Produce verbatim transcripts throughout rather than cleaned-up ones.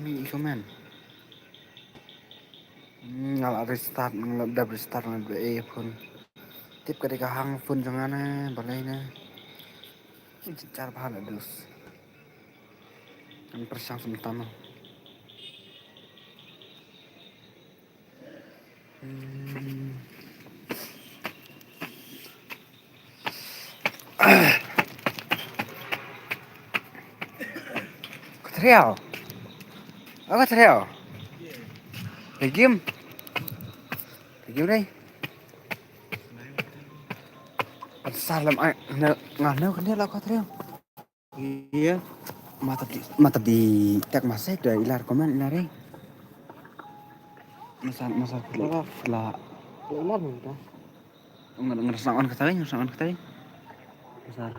Ï comment. Hmm, nga la restart, nga la dep restart, nga la dep e phone. Tip ka dei ka hang phone jong nga ne, balei ne. Jynjar bha la dus. Ngan pyrshang sa mynta mo. Hmm. Ka Thriaw. Oh, ka Thriaw. Lagim. Lagim dei. Kan sa lam ai, ne, nga ne, kan ne la ka Thriaw. Iya. Mata di, mata di tag message da ilar comment ilar eh. Masa, masa la, la. Ilar minta. Ngar, ngar sang on kata, ngar sang on kata. Masa.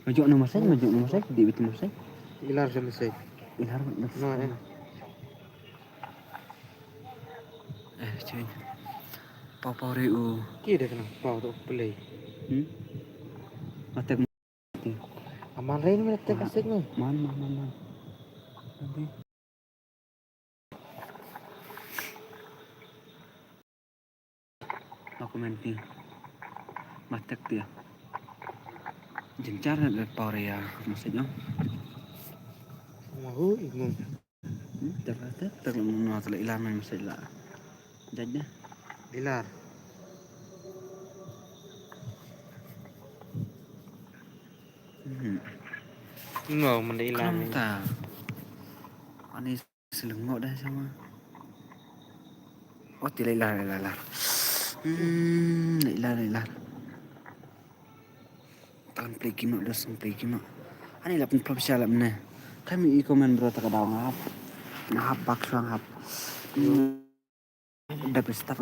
Majuk no message, majuk no message, di bitu message. Ilar sa message. Ilar. No, eh. Eh, cuy. Pau pau ri u. Ki dei kena pau tu play. Hmm? Matek mati. Aman ri ni matek message ni. Man, man, man, man. Nanti. Aku main ni. Matek dia. Jynjar na pau ri ya message no. Mahu ingung. Hmm, tak tak tak tak no tak ilan main message la. Judge deh. Ilar. Hmm. Ngo mende ilar ni. Kram ta. Ani selengok dah sama. Oh, ti la ilar, la ilar, la ilar. Hmm, la ilar, la ilar. Tan play game noh, dos play game noh. Ani la pynplop sha la mne. Kami i comment bro ta ka daw nga hap. Nga hap bak shuwa nga hap. Hmm. Da pesta.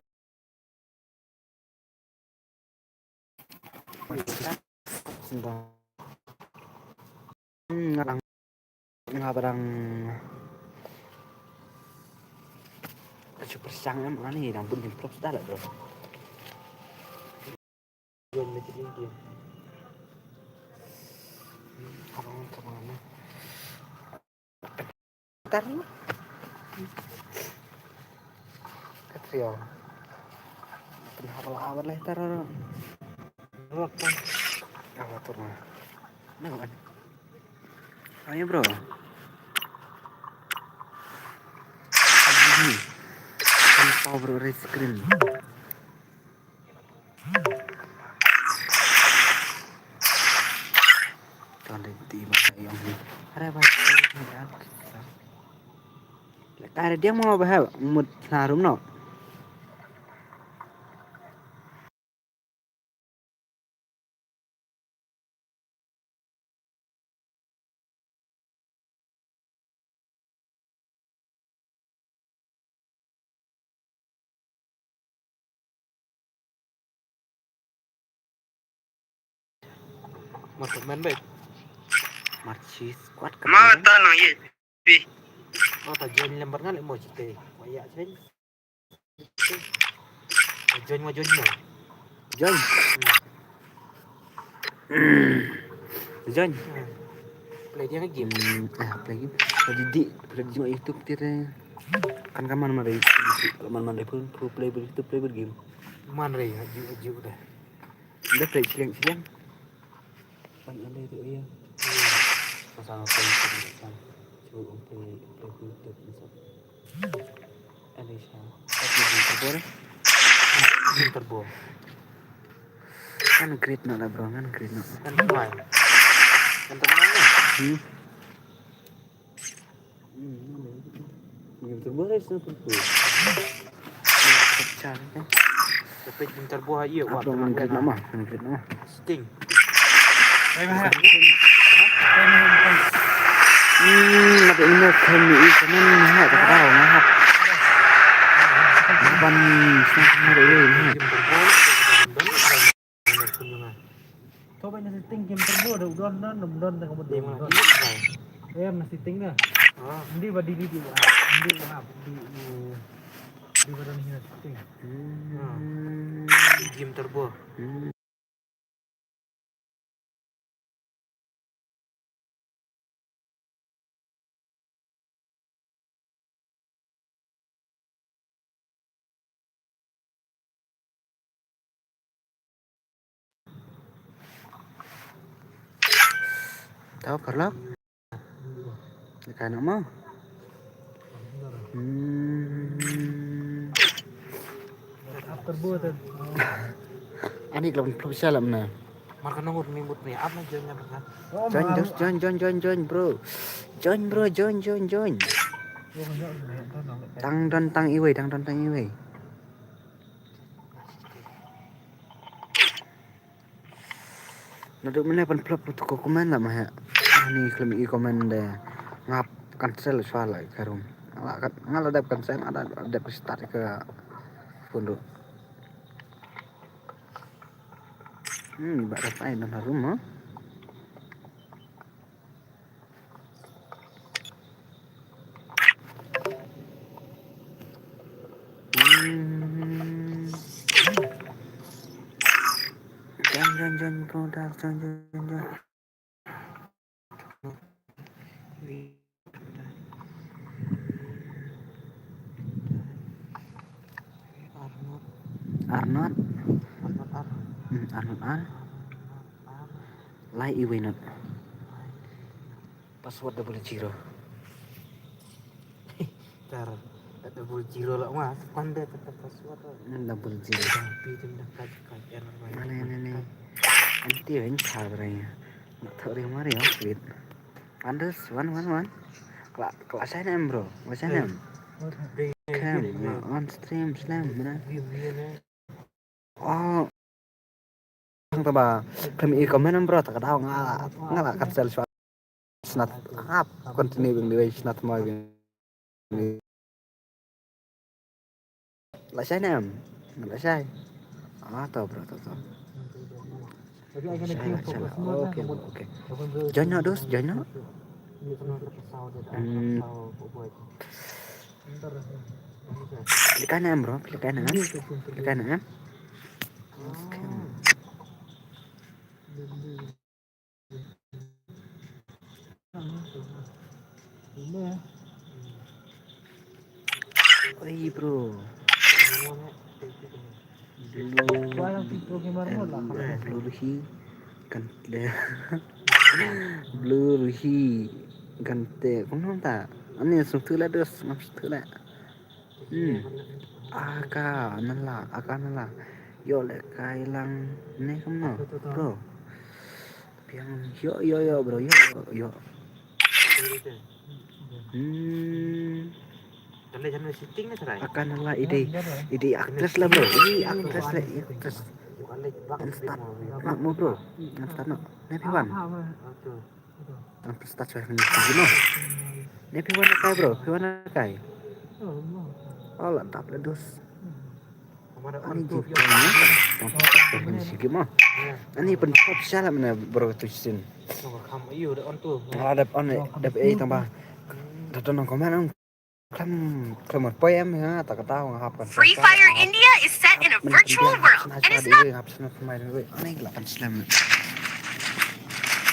Hmm, nga dang, nga dang. Ka shu pyrshang em ani dang pynplop sha la bro. Join lagi, lagi. Come on, come on. Tar. Katrio. Kenapa lah awal lah tar. Apa? Apa tuh, nah? Nah, kan. Ayo, bro. Ini. Kan power red screen. Ton dei ti ba ïong hi. Are ba. Le ka re diang mo ba ha mut na rum no. Mar tu men bai. Mar chi squad ka. Ma ta no ye. Pi. Oh, ta join lembar ngan le mo chi te. Wa ya chen. Join mo, join mo. Join. Hmm. Join. Hmm. Play dia game. Hmm, ah, play game. Tadi di, play di YouTube tire. Kan ka man man dei, man man dei pun, pun play ber YouTube, play ber game. Man dei, aju, aju dah. Dah play siang, siang. Kan ande tu iya. Pasang apa itu kan? Cuba umpe, umpe YouTube misal. Ande siapa? Tapi di Turbo deh. Di Turbo. Kan great no lah bro, kan great no. Kan tuai. Kan tuai. Hmm. Game Turbo Race na pun tu. Pecah kan. Tapi Game Turbo ha iya. Apa ngan klik nama? Ngan klik nama? Sting. Hmm, ada ini kan ni kan ha tak tahu ngap. Ban sana ada ini. Game Turbo. To ba na setting Game Turbo da u don don, um don da ka mut don. Eh, na setting da. Ndi ba di di di. Ndi ba di di. Ndi ba don na setting. Game Turbo. Tau paralok. Ka na mo. Hmm. Ani klap klap salam na. Mar ka nongut ni mut ni, apa join nya baka? Join, join, join, join, join, join, bro. Join, bro, join, join, join. Tang don tang iwei, tang don tang iwei. Naduh mynne pynplup tu ko comment la ma he. Ani khlem i comment de. Ngap cancel shuwa la ka room. Nga la dep cancel, nga la dep start ka phone ruh. Hmm, ba da fine na room ha. Hmm. Jan, jan, jan, product, jan, jan, jan. Arnold. Hmm, Arnold R. Lai iwei not. Password double zero. Tar, double zero la ma, pande ta password. Hmm, double zero. Pi tim da kaj kaj er. Mane ne ne. Anti wen tha bra ya. Thori mari ya, wait. Anders, one, one, one. Kla, kla sign em, bro. Kla sign em. Kam, on stream, slam, mana? Oh. Tang ba, kami i comment em, bro, ta ka daw nga, nga la cancel shuwa. Snat, hap, continue bing di wei, snat mai bing. La shai ne em? La shai. Ah, to, bro, to, to. La shai, la shai, la. Okay, bro, okay. Join no, dos, join no. Hmm. Klik ne em, bro, klik ne em. Klik ne em. Okay. Oi, bro. Blue, blue hi kan te. Blue hi kan te. Kumno ta? Ani sum tu la dos, ngam sum tu la. Hmm. Aka nala, aka nala. Yo le kai lang ne kumno, bro. Piang yo, yo, yo, bro, yo, yo. Hmm. Aka nala ide, ide actress la, bro. Ide actress la, actress. Start no mo, bro. Start no. Ne piwan. Tang tu start shuwa ni sigi mo. Ne piwan kai, bro, piwan kai. Oh, la dap la dos. Ani jin kai ni. Tang tu start shuwa ni sigi mo. Ani pen pop shala mena, bro, tu sin. Nga dep on, dep ei tang ba. Dap nang comment nang. Klam, klam poi em ha, ta ka daw nga hap kan. Free Fire India is set in a virtual world and is not. Hap sna pemai doi. Ani la kan slam.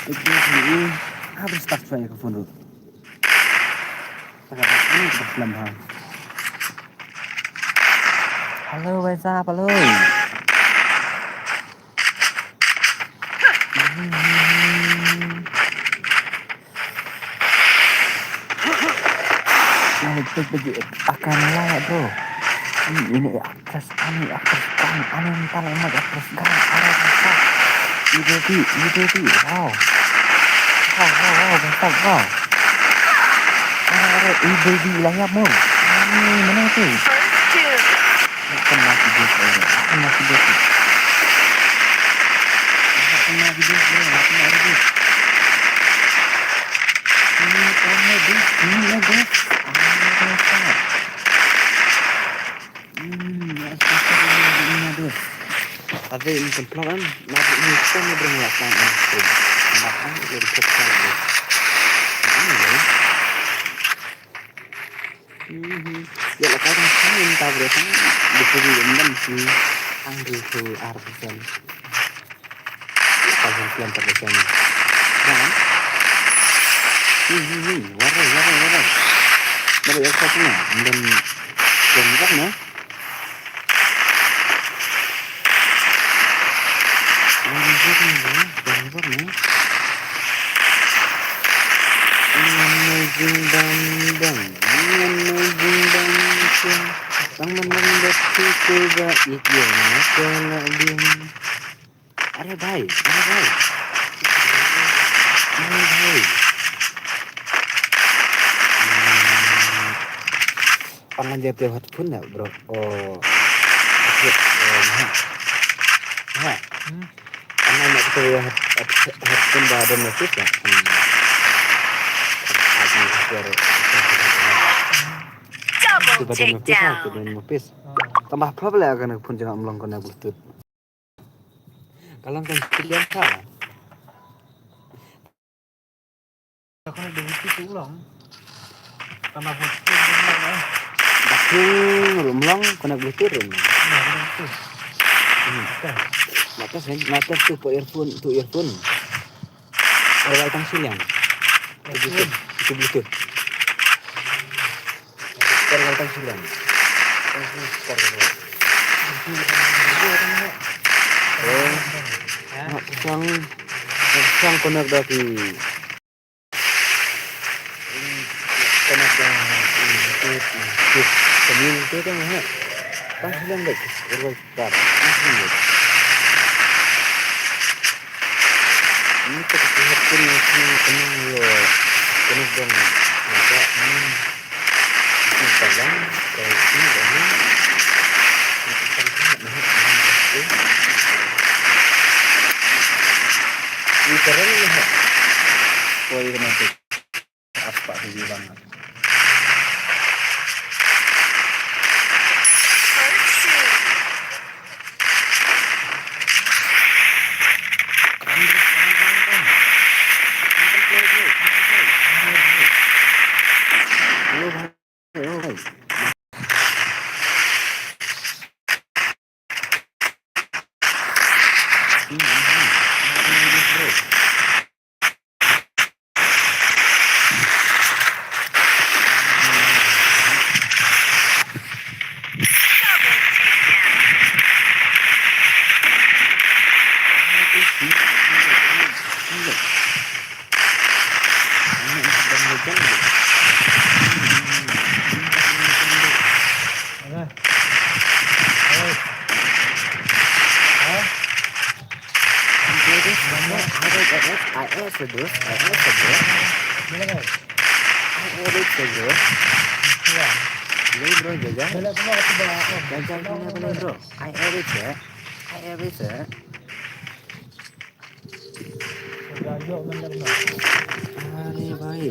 Itu ni. Habis tak saya ke phone tu. Ta ka daw ni ka slam ha. Hello, what's up? Hello. Nah, itu bagi akan lah, bro. Ini, ini aktris, ani aktris kan, ani entar amat aktris kan. Ada bisa. Ibu di, ibu di. Wow. Wow, wow, wow, mantap, wow. Ada, ada, ibu di layar mo. Ini mana tu? First kill. Makan nasi biasa, makan nasi biasa. Makan nasi biasa, makan nasi biasa. Ini kamu di sini ya, guys. Ah, guys. Hmm, ya, susah ini, ini, guys. Ada ini templangan, nanti ini kita mau berangkat kan. Makan, jadi kita. Ini, ya. Mhm. Ya, la kai tang san ta bro, tang di pudi dendam si tang di pudi ar persen. La kai tang san ta persen. Jangan. Mhm, mhm. Warai, warai, warai. Baru ya satu ni. Dan dan ni. Jangan buat ni, bro. Jangan buat ni. Jing bam bam, ngan na jing bam bam. Bang bang bang bam, tu tu ba ik ya, ko na bim. अरे भाई, अरे भाई, अरे भाई. Hmm. Pangan jate headphone na, bro. Oh. Okay, oh, ha. Ha. Hmm. Pangan na kita ya head-, head-, headphone ba ada notif ya. Hmm. Double takedown. Coba ada notif, ha, kita ada notif. Hmm. Tambah apa pula akan headphone jangan melong kena Bluetooth. Ka long kan clear ka. Ka connect da Bluetooth tu long. Ka na Bluetooth tu long, eh. Ba kum ruh long connect Bluetooth ruh. Na connect tu. Hmm. Okay. Na test kan, na test tu pakai earphone, tu earphone. Ar wai tang shiliang. Itu Bluetooth, itu Bluetooth. Speaker ka tang shiliang. Tang shiliang speaker ka. Eh. Ha, sang, sang connect da ki. Connect da ki, ki, ki, ki, ki, ha. Tang shiliang da ki, eh, tar. Tang shiliang da. Ini kita lihat pun yang kena yo, kena dong. Ada ini. Ini palang, kayak ini, ini. Ini palang, ini, ini, ini. Ini keren ini, ha. Oh, ini nanti. Apa tu dia bang? I add it, bro. I add it, bro. Jaja. Jaja, mana boleh, bro? I add it, ya. I add it, ya. अरे भाई।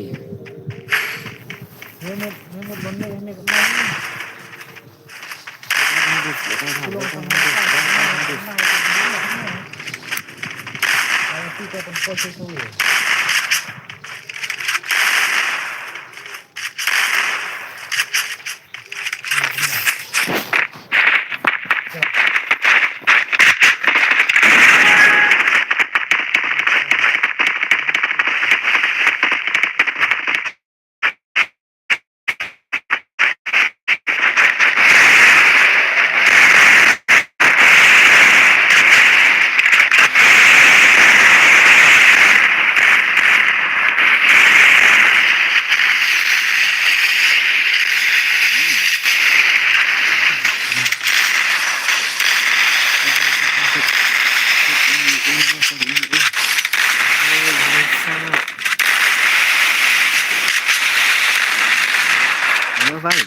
Hello, bhai.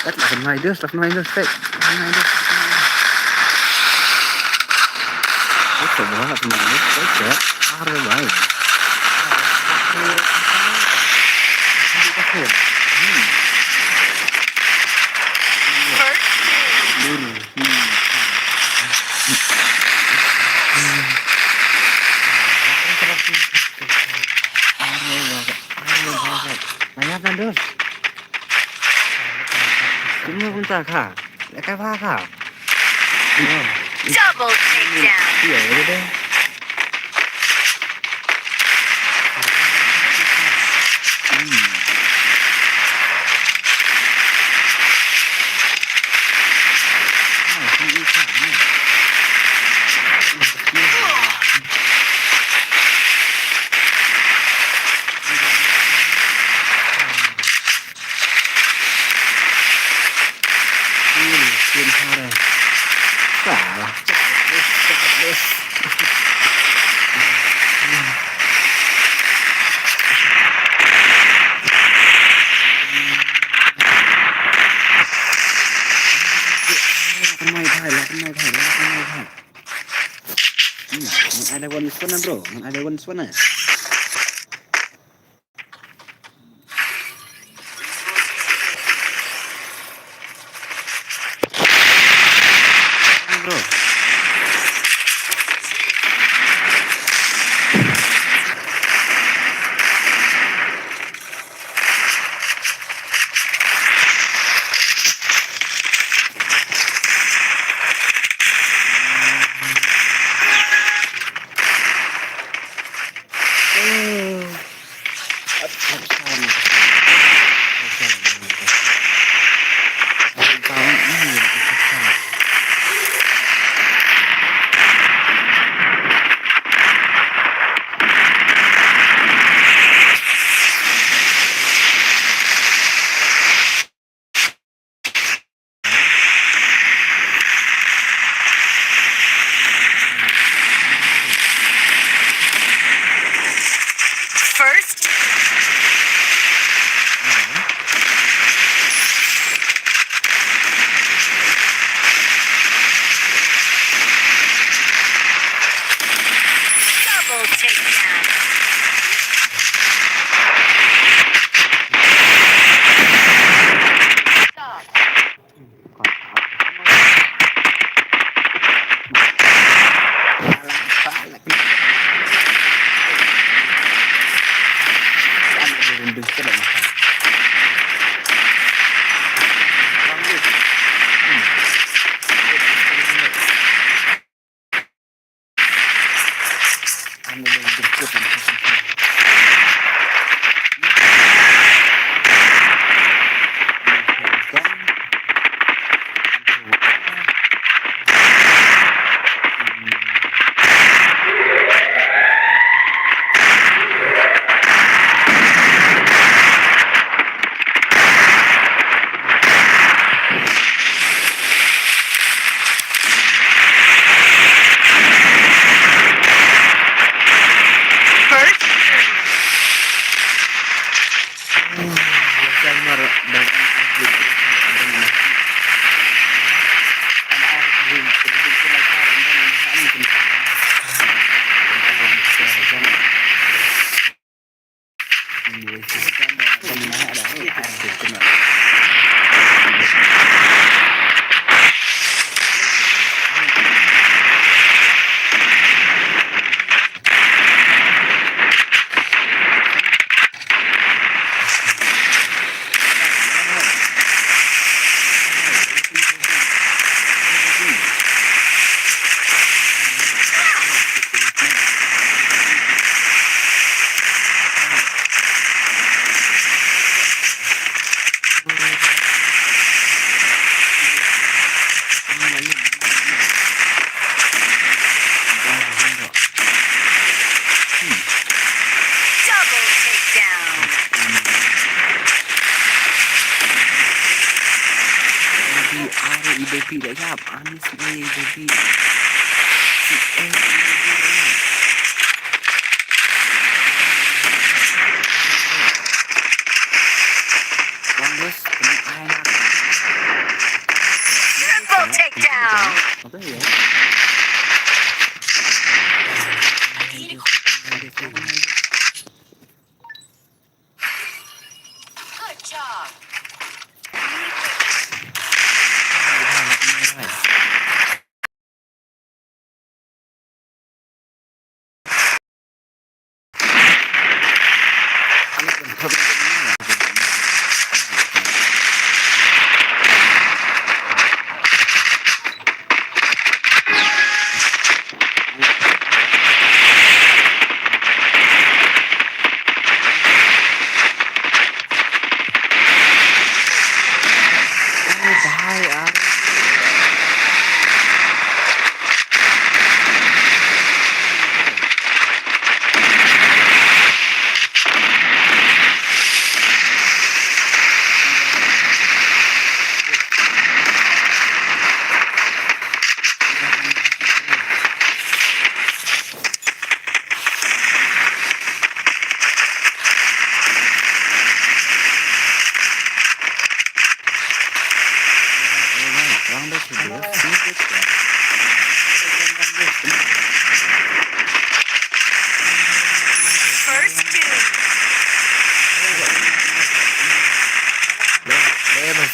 Kat la khun mai dus, la khun mai dus, tek. La khun mai dus. Tek, la khun mai dus, tek, tek. Are, bhai. Hmm. Dulu. Hmm. Maya kan, Dul? Cuma bentar, Kak. Dekat apa, Kak? Double takedown. Iya, iya, iya. Hmm. Ngan ai da wan swana, bro. Ngan ai da wan swana. Bro. First. Double takedown. Stop. Double takedown. Adi, adi, adi, adi, adi, adi. Triple takedown. Good job.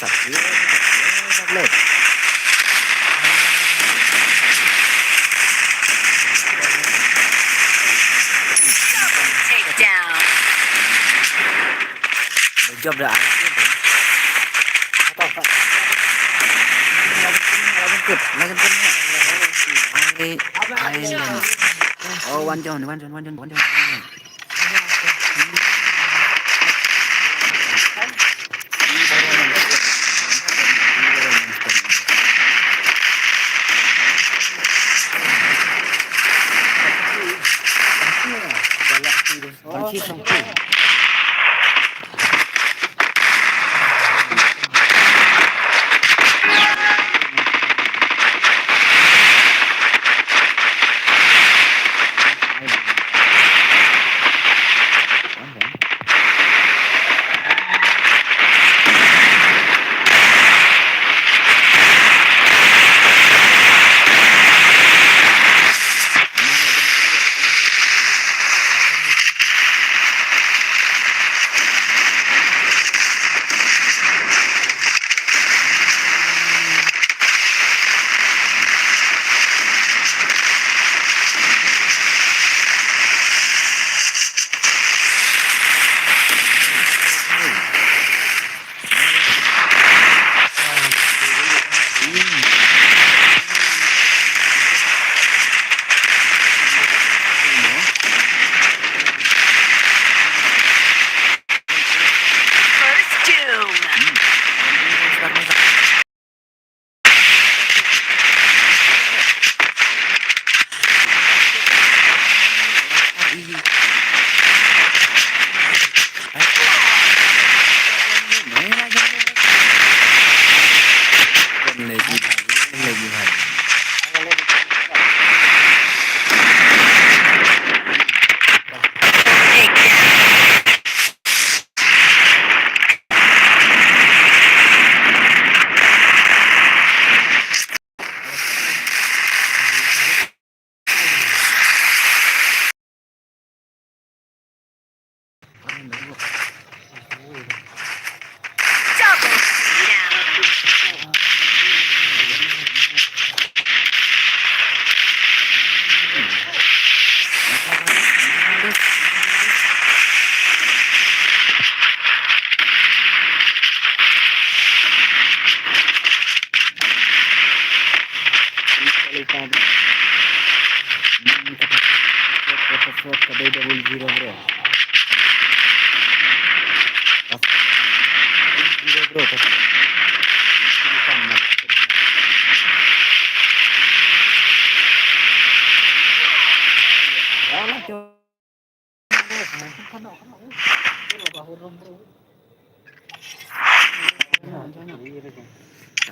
Good job dah. Island. Oh, wan John, wan John, wan John, wan John.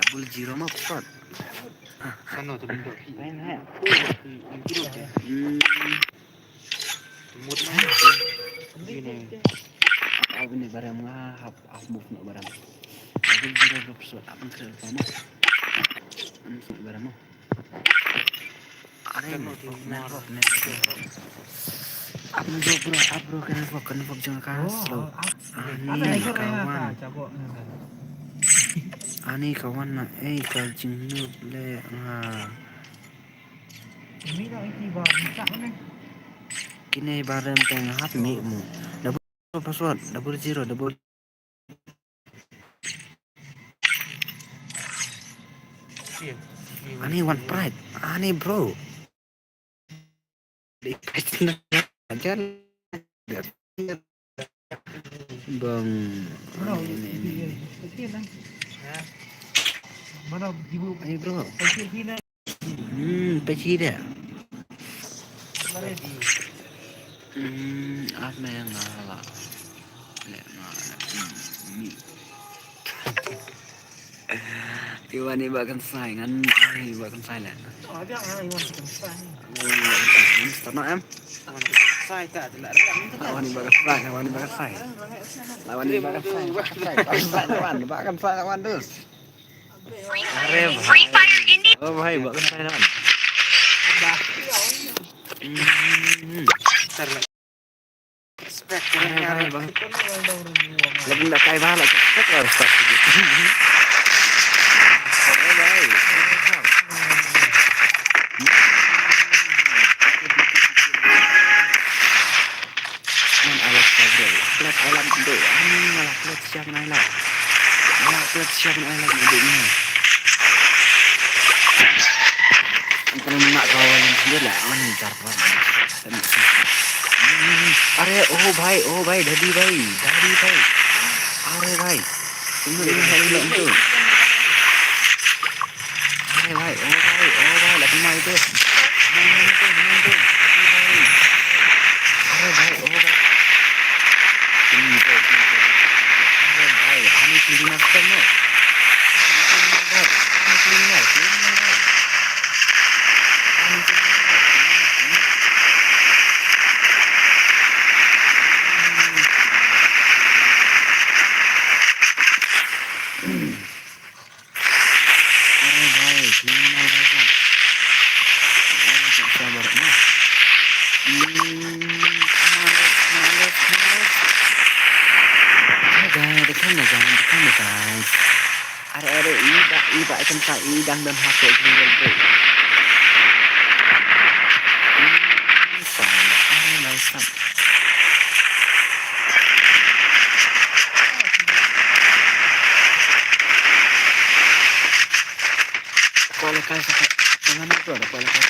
Double zero ma pusat. Hmm. Ab ni barem nga hap, hap move no barem. Double zero ma pusat, ab ni kre pa ma. Ab ni barem ma. Are, network, network, network. Up bro, bro, up bro, ka network, ka network jong ka slow. Ani ka wan. Ani ka wan na, eh, ka jingnu le nga. Kine barem teng hap me mu. Double password, double zero, double Ani wan pride. Ani bro. Bang. Ani, ani, ani. Ani bro. Hmm, pechide. Hmm, ap me nga la. Le nga la. Hmm, ni. Iwan iba kan sai ngan, iba kan sai le. Iwan iba kan sai. Start no em. Iwan iba kan sai, Iwan iba kan sai. Iwan iba kan sai, Iwan iba kan sai, Iwan dus. Are bhai. Oh bhai, ba kan sai naman. Hmm. Are bhai, ba. Lagi nak kai bhai, lagi. Come on, Alex, bro. Klet alam do. Ani, ala klet siap nai la. Ala klet siap nai la, ni do ni. Ang kena nak kawan yang sendiri lah. Ani, jar kawan. Are, oh bhai, oh bhai, dadi bhai, dadi bhai. Are bhai. Tunggu ini, helmet itu. Are bhai, oh bhai, oh bhai, la pynmai tu. Pynmai tu, pynmai tu. Are bhai, oh bhai. Sini tu, sini tu. Are bhai, ani criminal tu mo. Ani criminal bhai, ani criminal, criminal bhai. Ani criminal bhai, criminal, criminal. Are bhai, criminal bhai sab. Are sab sabar na. Hmm, come on, let's, come on, let's, come on, let's. Hey guys, the camera guys, the camera guys. Are, are, i ba, i ba, i kan sa, i dang dang hap ko criminal bhai. Hmm, sa, are bhai sab. Kuala kai sa kai. Tangan itu ada kuala kai.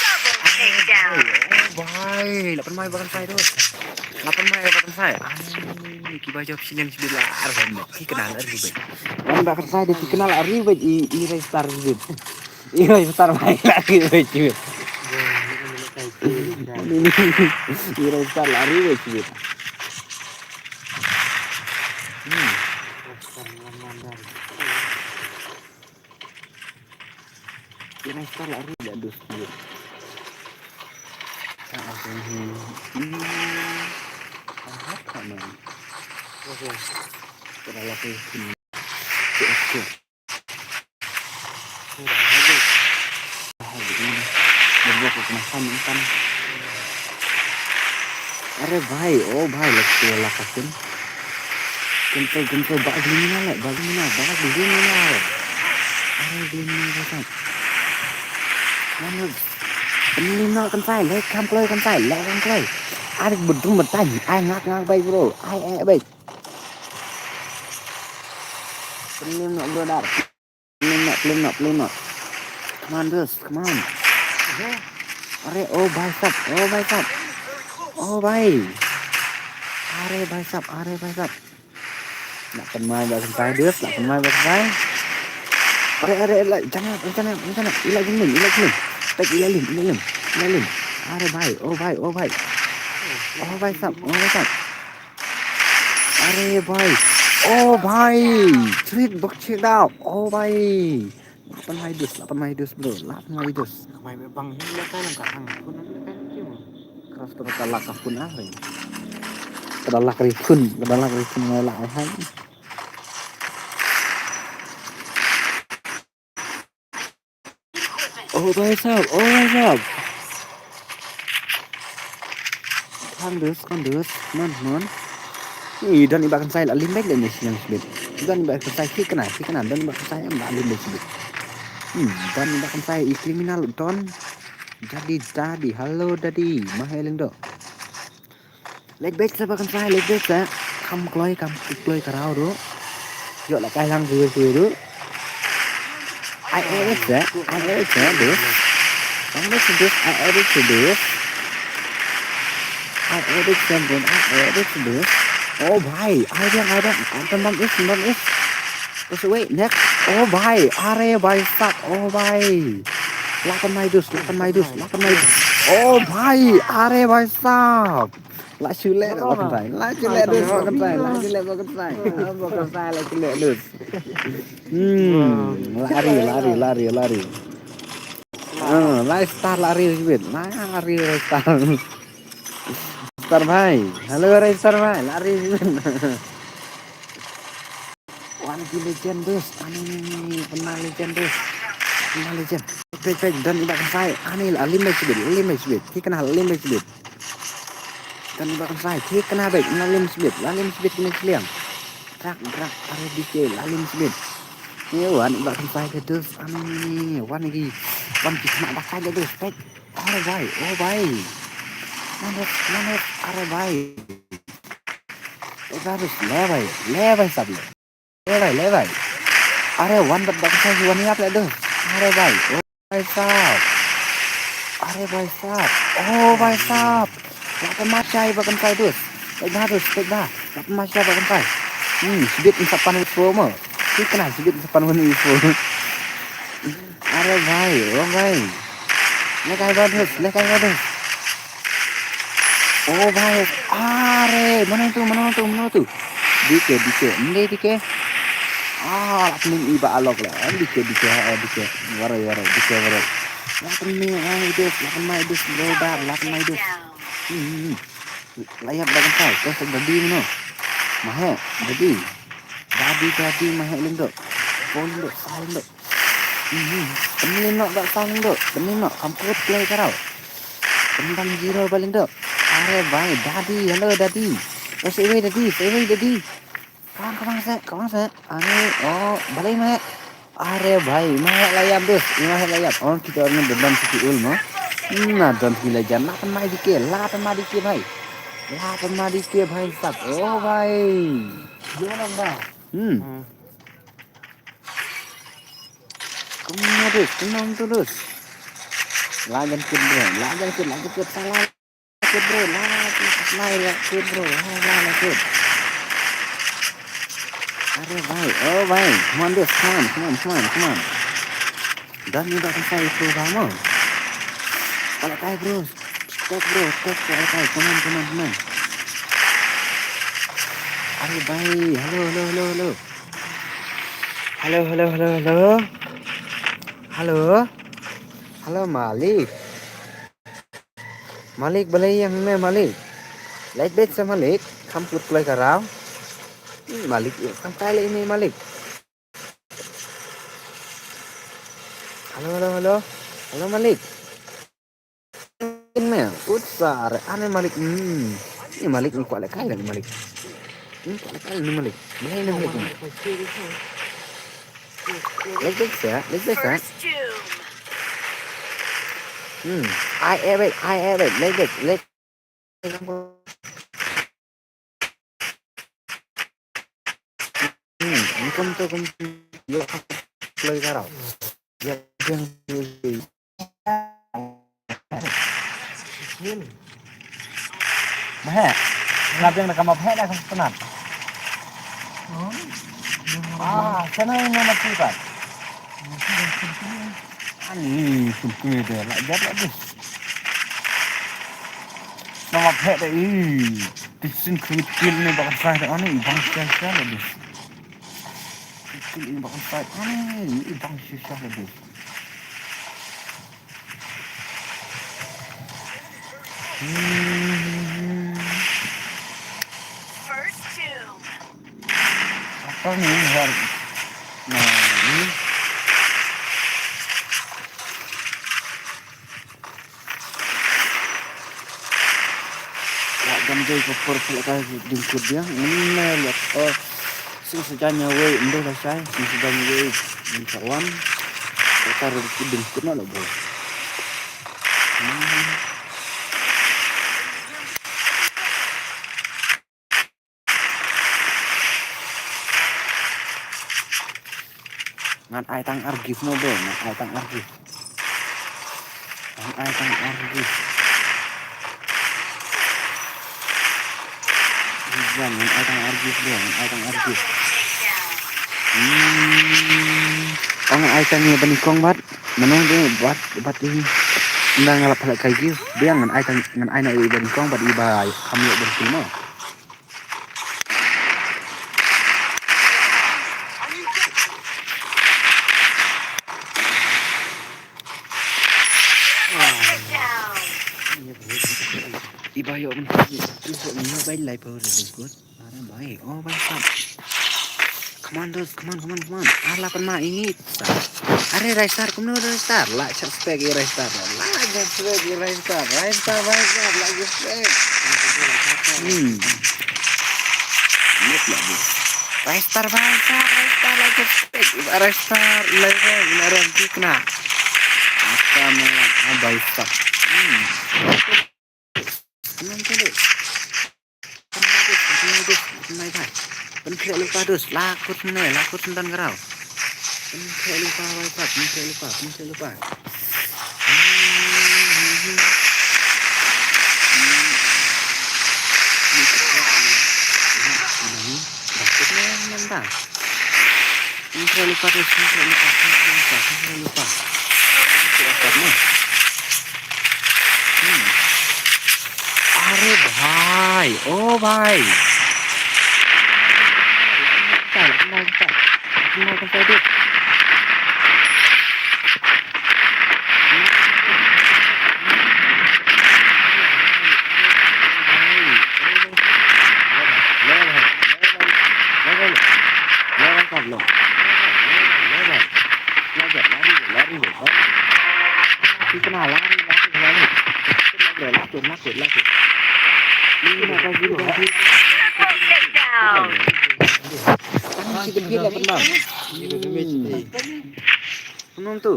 Double takedown. Oh, bhai. Lapan mai bahkan saya tu. Lapan mai bahkan saya. Ani, ki ba jop sini yang sebelah. Arhan, ki kenal arhi bhai. Wan bahkan saya dia ki kenal arhi bhai. I, i rai star gitu. Ira star mai lari wei cuit. Ira star lari wei cuit. Hmm. Ira star lari dah dus cuit. Ah, okay. Hmm. Ah, apa, man? Okay. Kita lari sini. Okay, okay. Are bhai, oh bhai, lek tu la ka kun. Kun tu, kun tu, ba gini na le, ba gini na, ba gini na le. Are gini na ka kan. Mana? Pynliem noh kan sai, leh kham kloi kan sai, leh kham kloi. Are bedum betai, ai ngak ngak bai bro, ai eh bai. Pynliem noh brother. Pynliem noh, pynliem noh, pynliem noh. Come on, Bruce, come on. Are, oh bhai sab, oh bhai sab. Oh bhai. Are bhai sab, are bhai sab. Nak pynmai ba kan sai, Bruce, nak pynmai ba kan sai. Are, are, are, jangan, jangan, jangan. Ila gini, ila gini. Tek ila lim, ila lim, ila lim. Are bhai, oh bhai, oh bhai. Oh bhai sab, oh bhai sab. Are bhai. Oh bhai. Chrit bok chit dau. Oh bhai. Lapan mai dus, lapan mai dus bro. Lapan mai dus. Kamai be bang hin la kai lang ka hang. Kun na kai kim. Keras tu ka la ka kun ah. Ka la ka ri kun, ka la ka ri kun la ai hai. Oh bhai sab, oh bhai sab. Kham dus, kham dus, man man. Ni don i ba kan sai la lim bek le ni siang sbit. Don i ba kan sai ki kana, ki kana, don i ba kan sai em la lim bek sbit. Hmm, don i ba kan sai i criminal don. Daddy, daddy, hello daddy, ma hai leng do. Lek bek sa ba kan sai, lek bek sa. Kham kloi, kham kloi ka rau ruh. Ïoh la kai lang ruh ruh ruh. Ai eh bek sa, ai eh bek sa dus. Bang bek sa dus, ai eh bek sa dus. Ai eh bek sa bun, ai eh bek sa dus. Oh bhai, ai dang, ai dang. Antam bam is, bam is. Terus wait, next. Oh bhai, are bhai sab, oh bhai. Lapan mai dus, lapan mai dus, lapan mai dus. Oh bhai, are bhai sab. La shu leh ba kan sai, la shu leh dus ba kan sai, la shu leh ba kan sai. Ba kan sai la shu leh dus. Hmm, lari, lari, lari, lari. Ah, lari star, lari sibit. Lari star. Star bhai. Hello, lari star bhai. Lari sibit. Wan ki legend dus. Ani, pynmai legend dus. Pynmai legend. Peit, peit, don i ba kan sai. Ani, la lim bek sibit, lim bek sibit. Ki kana la lim bek sibit. Kan ba kan sai, thik kane beit, la lim sbit, la lim sbit kine sliang. Drak, drak, are D K, la lim sbit. Ye, wan ba kan sai ka dus, ani, wan lagi, wan ki kena ba sai ka dus, peit. Are bhai, oh bhai. Manus, manus, are bhai. Eh, baru, le bhai, le bhai sab le. Le bhai, le bhai. Are wan bat bat sa wan ïap le dus. Are bhai. Oh bhai sab. Are bhai sab. Oh bhai sab. La pynmashai ba kan kai dus. Peit ba dus, peit ba. La pynmashai ba kan kai. Hmm, sbit sa pan wit fo mo. Ki kena sbit sa pan wit fo. Are bhai, oh bhai. Le kai ba dus, le kai ba dus. Oh bhai, are, mano tu, mano tu, mano tu. D K, D K, ym dei D K. Ah, la pynmih i ba alok la. D K, D K, ah, D K. Waroi, waroi, D K waroi. La pynmih, ah, i dus, la pynmih i dus, bro, dar, la pynmih i dus. Hmm, hmm, hmm. La ïap da kan sai, terus dadi mano. Mahe, dadi. Dadi, dadi, mahe lyngdoh. Ko lyngdoh, sa lyngdoh. Hmm, hmm. Pynlin noh da sa lyngdoh. Pynlin noh, kam kut kloi karau. Pynban zero ba lyngdoh. Are bhai, dadi, hello dadi. Oh, sa iwei dadi, sa iwei dadi. Kawang, kawang seh, kawang seh. Are, oh, balei mahe. Are bhai, mahe la ïap dus, mahe la ïap. Oh, kita orang dendam siki ul mo. Na don ki la jan, la pynmai dike, la pynmai dike bhai. La pynmai dike bhai sab. Oh bhai. Dia nang ba. Hmm. Hmm. Kumno dus, kumno tu dus. La jan kit bro, la jan kit, la jan kit, salah kit bro, la kit, la kit bro, la la la kit. Are bhai, oh bhai, come on dus, come on, come on, come on, come on. Dan ni ba kan sai tu ba mo. Pala kai bro, stop bro, stop pala kai, come on, come on, come on. Are bhai, hello, hello, hello, hello. Hello, hello, hello, hello. Hello. Hello, Malik. Malik, balei ïa hangne, Malik? Leit beit seh, Malik. Kham put kloi ka raw. Hmm, Malik, ïa, kam kai lei ne, Malik. Hello, hello, hello. Hello, Malik. Kin me, utsar, ane Malik, hmm. Ni Malik ni kwah leh kai lagi Malik. Ni kwah leh kai lagi Malik. Ni ni Malik ni. Let's go sir, let's go sir. Hmm, I have it, I have it, let's go, let's. Hmm, ni kum tu kum tu, yo, play karau. Ya, yang Mahe. Nga biang na kama phe na ka stunat. Ah, sana ina mati ka. Ani sum kwe de la jat la dus. Nama phe de i. Tisin kwe til ne bakar sa de ani bang sia sia la dus. Til ne bakar sa ani bang sia sia la dus. Apa ni, har? Nah, ni. Wah, jam jai ko por pala ka ding kut dia. Ni na lihat, oh. Sing sejan ïa wei, ym dei lashai, sing sejan ïa wei, ym sa wan. Ka tar ki ding kut na la bro. Hmm. Ngan ai tang ar gift mo bro, ngan ai tang ar gift. Ngan ai tang ar gift. Ngan ai tang ar gift bro, ngan ai tang ar gift. Hmm. Oh, ngan ai tang ïa ba nyngkong bad. Mano de bad, bad i. Nda nga la phalak kai gift. Biang ngan ai tang, ngan ai na i ba nyngkong bad i ba kham ïoh ba nyngkong mo. Iba ïoh ban kit, tu so ni bai lai power release good. Are bai, oh bai sap. Come on dos, come on, come on, come on. Ar la pan ma ini. Are Ristar, kumno Ristar? La shot spek i Ristar. La shot spek i Ristar. Ristar, Ristar, la shot spek. Hmm. Net lah, bro. Restart, bangsa, restart lagi speed. Iba restart lagi, ina ram tikna. Apa mela, ah, bangsa. Hmm. Tenang, tenang. Tenang, dus, tenang, dus, tenang, dus. Pynkhreh lypa, dus. Lakut ne, lakut ne, don graw. Pynkhreh lypa, bangsa, pynkhreh lypa, pynkhreh lypa. अरे भाई, ओ भाई। Kumno tu?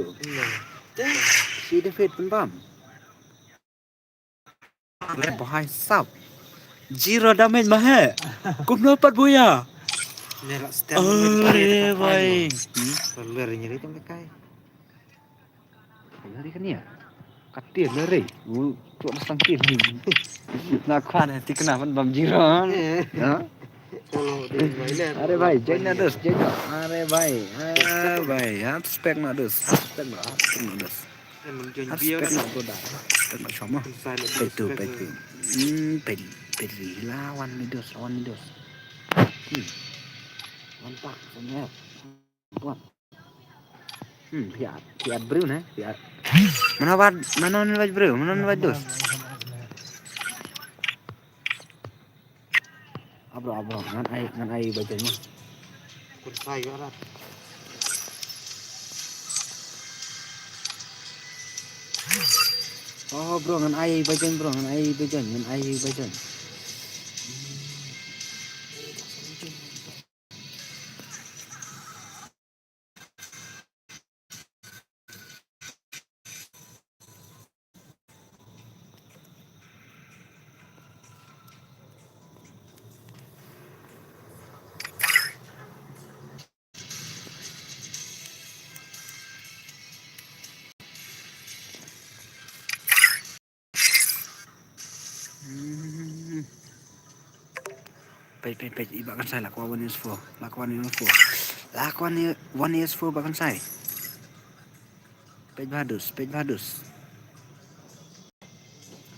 Shi defeat pynbam. Bhai sab. Zero damage ma he. Kumno pat boya. Are bhai. Hmm? Lari kan ya. Katil lari. U tu ada sangkil. Na kwan tikna pynbam zero. Ha? Are bhai, join na dus, join na. Are bhai, ah bhai, ha spek na dus, ha spek na, ha spek na dus. Ha spek na goda, ha spek na shoma. Peit tu, peit tu. Hmm, peit, peit ri, la wan mi dus, la wan mi dus. Hmm. Wan tak, senyap. Wan. Hmm, phi at, phi at briew ne, phi at. Mano wat, mano ne wat briew, mano ne wat dus. Abro, abro, ngan ai, ngan ai ba jeng. Kun sai yo rat. Oh, bro, ngan ai ba jeng, bro, ngan ai ba jeng, ngan ai ba jeng. Hmm. Peit, peit, peit, i Bah Kansai, la kwah one S four, la kwah one S four. La kwah one S four Bah Kansai. Peit bha dus, peit bha dus.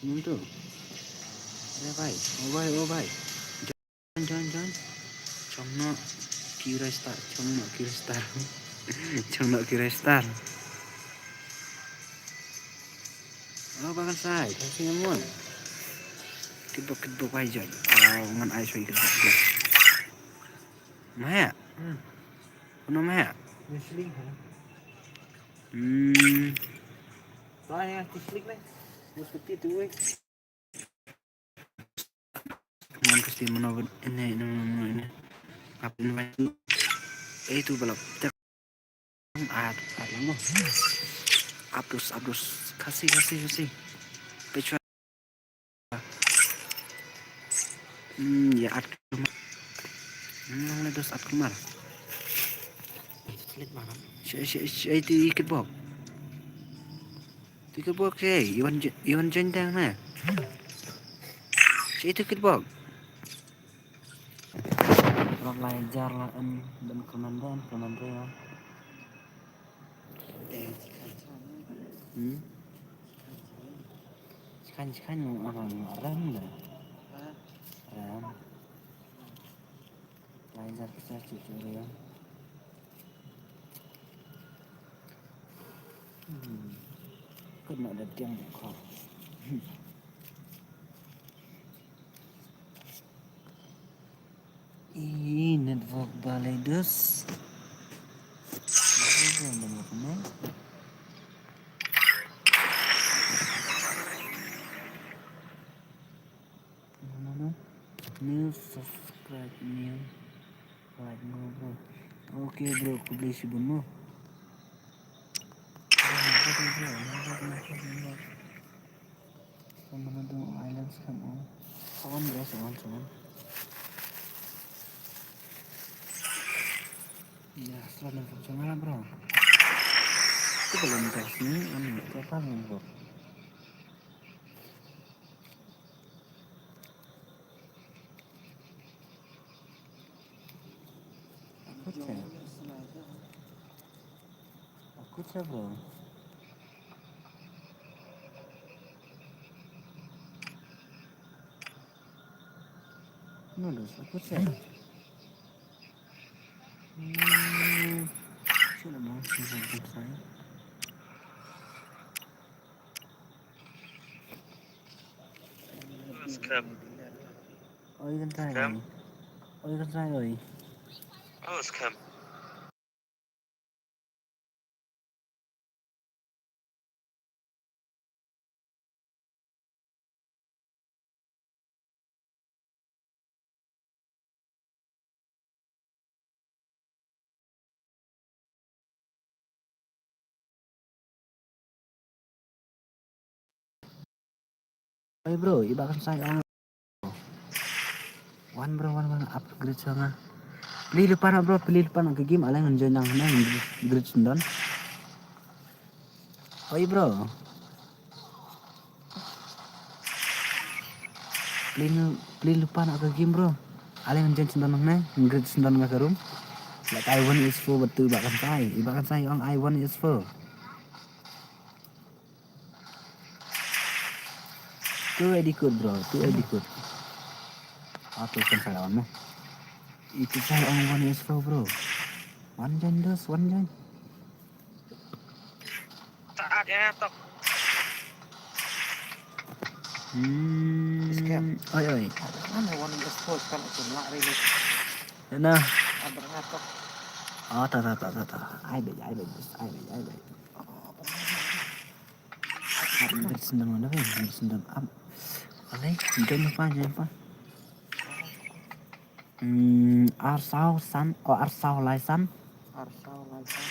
Nuntu. Are bhai, o bhai, o bhai. Join, join, join. Chong no ki resta, chong no ki resta. Chong no ki resta. Oh, Bah Kansai, Kansai ngan mon. Kitbok, kitbok, bhai, join. Oh, ngan ai soi kitbok, kitbok. Maya. Hmm. Kuno maya. Wrestling, ha? Hmm. Ba ya, wrestling, ne? Mesti tu, weh. Mon kasti mano ine, ine, ine, ine. Ap invite. Eh, tu balap. At, at lang mo. Abdus, abdus. Kasi, kasi, kasi. Pechwa. Hmm, ya at kumar. Hmm, le dos at kumar. Slip makan. Si, si, si, itu ikut bok. Tiga bok sih, Iwan J-, Iwan Jendang na. Si itu kit bok. Rot lai jar la en ben commander, commander ya. Hmm. Sekan, sekan, orang ram dah. Ram. Lai jar kita cucu ya. Hmm. Kut nak ada tiang buka. Ih, network balai dus. Balai dus network ni. Mana, mana? New subscribe, new like mo, bro. Okay, bro, khublei shibun mo. Sa mana dong island sa mo. Sa wan, bro, sa wan, sa wan. Ya, sa wan, sa wan, bro. Ito pala yung text niya. Ano, ito pa lang, bro. Aku cek. Aku cek, bro. Nulus, aku cek. Hmm. Sino mo? Sino mo? Scam. Oi, kan sai. Scam. Oi, kan sai, oi. Oh, scam. Hey bro, i ba kan sai ong. Wan bro, wan, wan upgrade sa nga. Pli lupa na bro, pli lupa na ka game, ala ngan join nang na upgrade sendon. Hoi bro. Pli, pli lupa na ka game bro. Ala ngan join sendon nang na upgrade sendon nga ka room. Like I one is four, betul i ba kan sai. I ba kan sai ong I one is four. Tu edikut bro, tu edikut. Aku kan salah on. Itu saya on one is four bro. One join dos, one join. Taat ya tok. Hmm. Oi oi. Mana one is four kalau tu nak release. Nah. Ada ngatok. Oh, ta ta ta ta ta. Ai bai, ai bai, ai bai, ai bai. Ap, ap, ap, ap. Ap, ap, sendam mana bai? Ap, sendam ap. Alai, jangan lupa, jangan lupa. Hmm, ar saw san, oh, ar saw lai san. Ar saw lai san.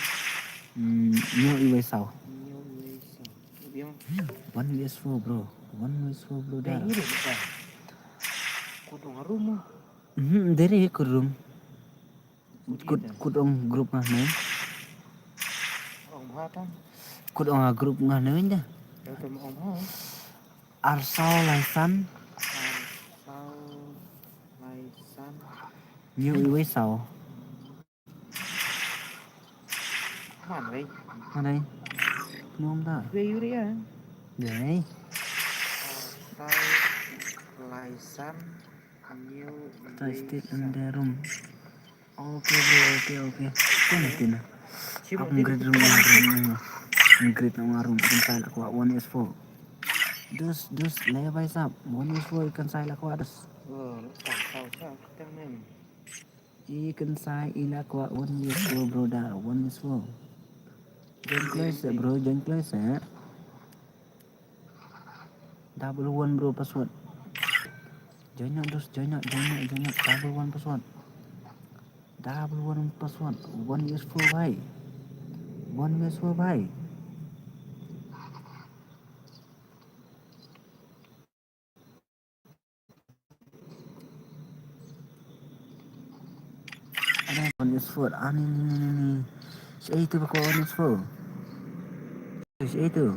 Hmm, nyo iwei saw. Nyo iwei saw. Biang. One is four, bro. One is four, bro. Dah. Ini deh, bukan. Kudong harum, ah. Hmm, dari kudong. Kut, kut ong group nga ne. Ong bha tam. Kut ong group nga ne wen da. Ong bha. Ar saw lai san. Ar saw lai san. Nyo iwei saw. Man wei. Man wei. Nom da. Wei yuri ya. Wei. Ar saw lai san. Nyo iwei saw. Stay in the room. Okay bro, okay, okay. Kena kena. Aku ngrit room, ngrit room, ngrit room, ngrit room. Kan sai la kwah one is four. Dus, dus, leh bai sap. One is four kan sai la kwah dus. Oh, tak tahu sap kita men. I kan sai i la kwah one is four bro da, one is four. Join close bro, join close. Double one bro password. Join up dos, join up, join up, join up. Double one password. Double one password. One is four bhai. One is four bhai. Ada one is four. Ani ni ni ni ni. Siapa itu bakal one is four? Siapa itu?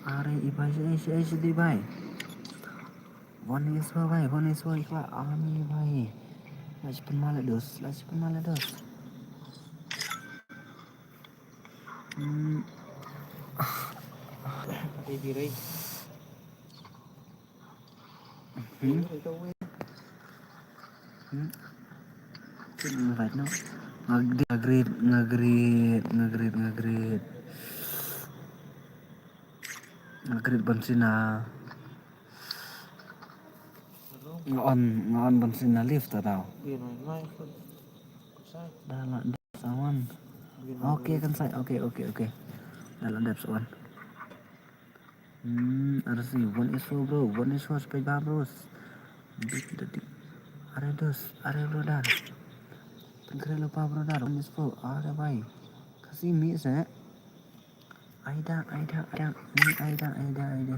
Are i bai, i bai, i bai. One is four bai, one is four i bai. Ani bai. Lach pun malah dos, lach pun malah dos. Hmm. Baby Ray. Hmm. Hmm. Invite no. Ngagrit, ngagrit, ngagrit, ngagrit. Ngagrit ban sina. Nga on, nga on ban sina live ta tau. Dah lah, dah sawan. Okay, kan sai. Okay, okay, okay. Dah lah, dah sawan. Hmm, are si, one is four, bro, one is four, spek ba, bro. Big daddy. Are dos, are brother. Pengkere lupa brother, one is four, are bai. Kasi mi se. Aida, aida, aida, ni aida, aida, aida.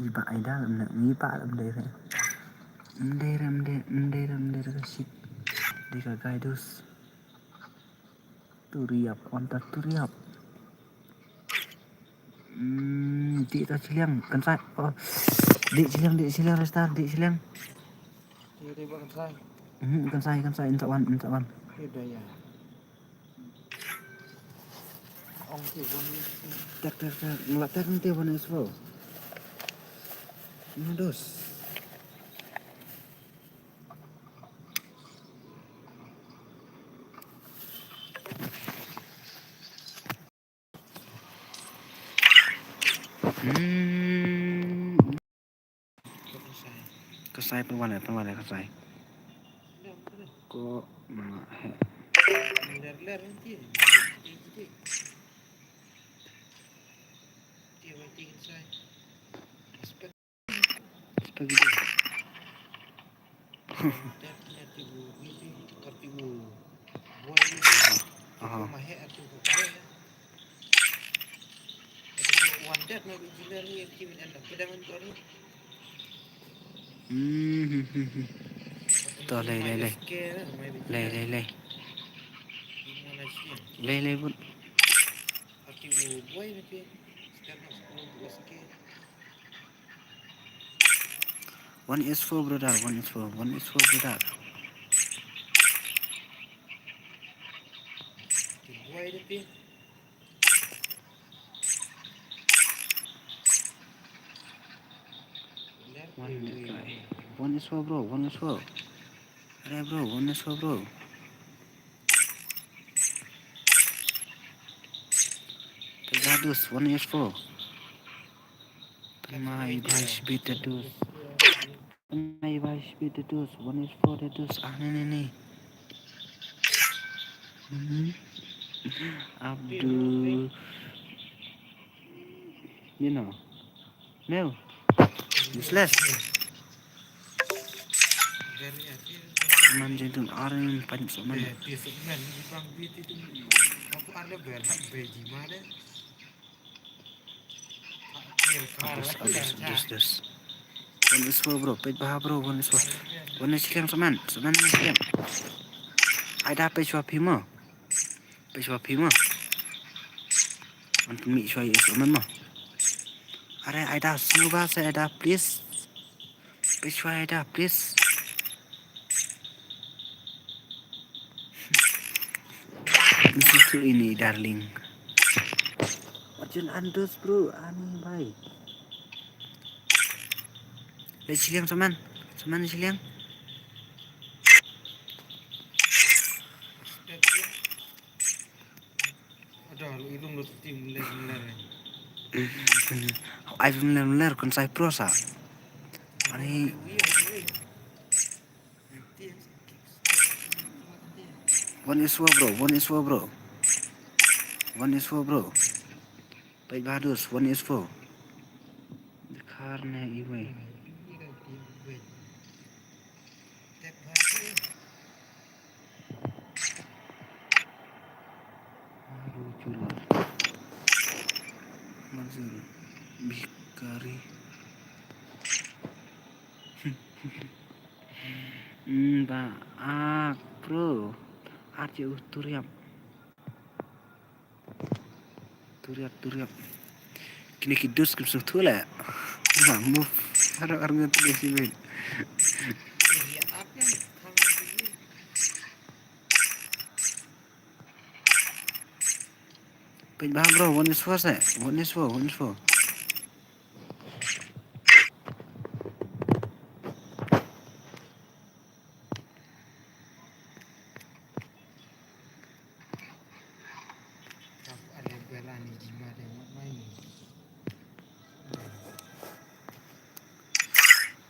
Iba aida lam ne, iba lam dei re. Mdei re, mdei, mdei re, mdei re ka shit. Dei ka gai dos. Turiap, onta turiap. Hmm, di ta chiliang, kan sai. Oh. Di chiliang, di chiliang, restar, di chiliang. Dia dia buat kan sai. Hmm, kan sai, kan sai, inta wan, inta wan. Dia dah ya. Ong ti buat ni. Tak, tak, tak. Ngelak tak nanti buat ni, bro. Modus. Hmm. Ka sai pynwan, pynwan ka sai. Ko ma he. Ler ler nanti. Nanti, nanti. Dia mati kan sai. Respect. Respect video. Aha. Hmm, hmm, hmm, hmm. To, lei, lei, lei. Lei, lei, lei. Lei, lei, bud. One is four, brother, one is four, one is four, brother. One is four, bro, one is four. Are bro, one is four, bro. Tadus, one is four. Mai bai shibit tadus. Mai bai shibit tadus, one is four tadus. Ah, ni, ni, ni. Hmm. Abdul. You know. Neo. Useless. Man jeng tun arin pan so man. Abis, abis, abis, abis. One is four, bro. Peit bha, bro. One is four. One is four, man. So man, one is four. Aida peit shwa phi mo. Peit shwa phi mo. Wan pynmih shwa ïa u Suman mo. Are Aida, sngewbha se Aida, please. Peit shwa Aida, please. Nsitu ini, darling. Arjun Andus, bro, ani bai. Leit shiliang, Suman. Suman shiliang. Aduh, lu hidung lu tim ler ler. Ai phi ler ler kon sai pro sa. Ani. One is four, bro. One is four, bro. One is four, bro. Peit bha dus, one is four. Dkhar ne iwei. Aru chula. Mazur. Bhikari. Hmm, ba, ah, bro. Ar je u turiap. Turiap, turiap. Kine ki dus kim sngewthuh leh. Ba, move. Ar, ar ngan turiap si ben. Peit bha bro, one is four se. One is four, one is four.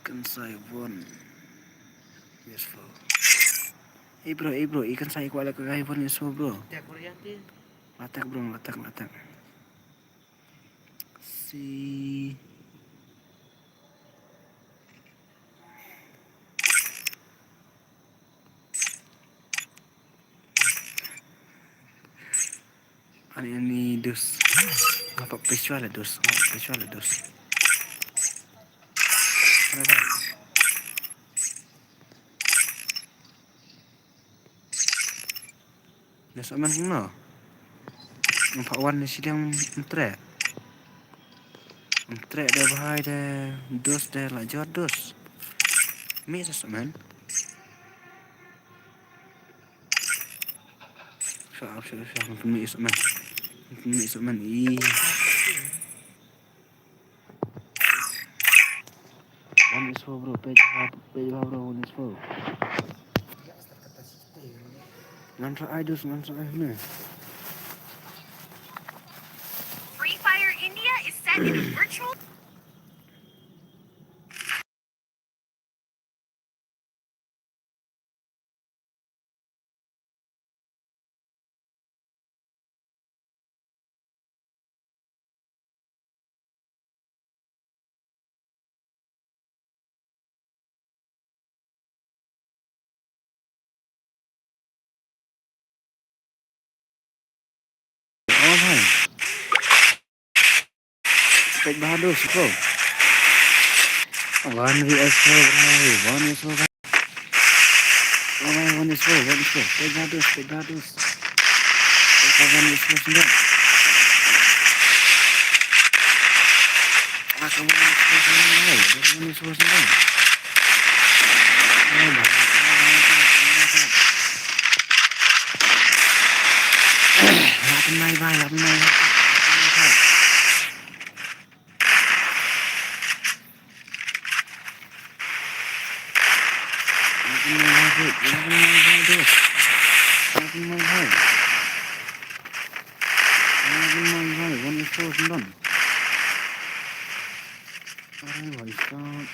Kan sai one. Yes, bro. Hey bro, hey bro, i kan sai kwah leh ka kai one, yes, bro. Attack bro, attack, attack. Si. Ani, ani dus. Ngapa pechwa la dus? Ngapa pechwa la dus? Ada, ada. Ïa, sa man hangno? Ngam pat wan ne shiliang, ngam treh. Ngam treh de bhai de, dus de, la jot dus. Mih sa, sa man. Sa, sa, sa, ngam mih sa man. Ngam mih sa man. Ih. One is four, bro. Page bha, page bha, bro. One is four. Ngan sa ai dus, ngan sa ai ne. Free Fire India is set in a virtual Oh, bhai. Page bha dus, bro. One V S four, bhai. One V S four, bhai. Oh, bhai, one V S four, one V S four. Page bha dus, page bha dus. Page bha one V S four sendong. Ah, ka one V S four sendong, bhai. One V S four sendong. Oh, bhai. Lah pynmai, bhai, lah pynmai, bhai. Lah pynmai, bhai, lah pynmai, bhai, dos. Lah pynmai, bhai. Lah pynmai, bhai, one is four sendong. Arai, bhai, stop.